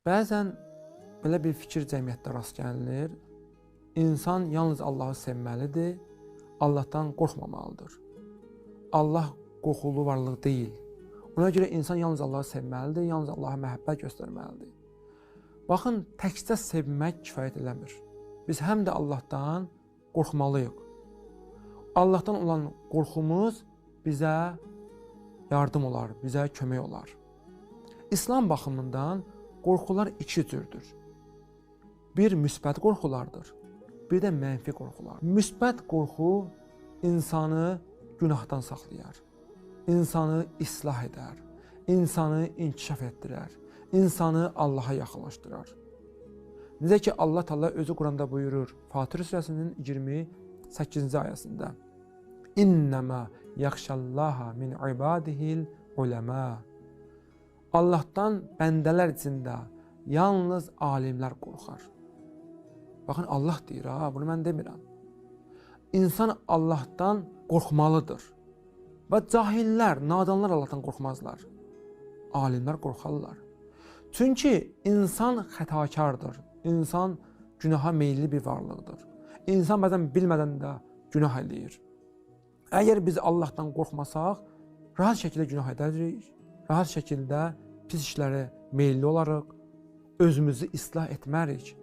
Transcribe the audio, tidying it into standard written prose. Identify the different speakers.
Speaker 1: Bəzən belə bir fikir cəmiyyətdə rast gəlinir. İnsan yalnız Allahı sevməlidir, Allahdan qorxmamalıdır. Allah qorxulu varlıq deyil. Ona görə insan yalnız Allahı sevməlidir, yalnız Allaha məhəbbət göstərməlidir. Baxın, təkcə sevmək kifayət eləmir. Biz həm də Allahdan qorxmalıyıq. Allahdan olan qorxumuz bizə yardım olar, bizə kömək olar. İslam baxımından qorxular iki cürdür. Bir müsbət qorxulardır, bir də mənfi qorxular. Müsbət qorxu insanı günahdan saxlayar, insanı islah edər, insanı inkişaf etdirər, insanı Allaha yaxınlaşdırar. Necə ki Allah Taala özü Quranda buyurur, Fatir surəsinin 28-ci ayəsində: "İnnəmə yaxşallaha min ibadihil uləmə." Allahdan bəndələr içində yalnız alimlər qorxar. Baxın Allah deyir ha, bunu mən demirəm. İnsan Allahdan qorxmalıdır. Və cahillər, nadanlar Allahdan qorxmazlar. Alimlər qorxarlar. Çünki insan xətakardır. İnsan günaha meyilli bir varlıqdır. İnsan bəzən bilmədən də günah eləyir. Əgər biz Allahdan qorxmasaq, rahat şəkildə günah edərik, rahat şəkildə pis işlərə meyilli olarıq, özümüzü islah etmərik.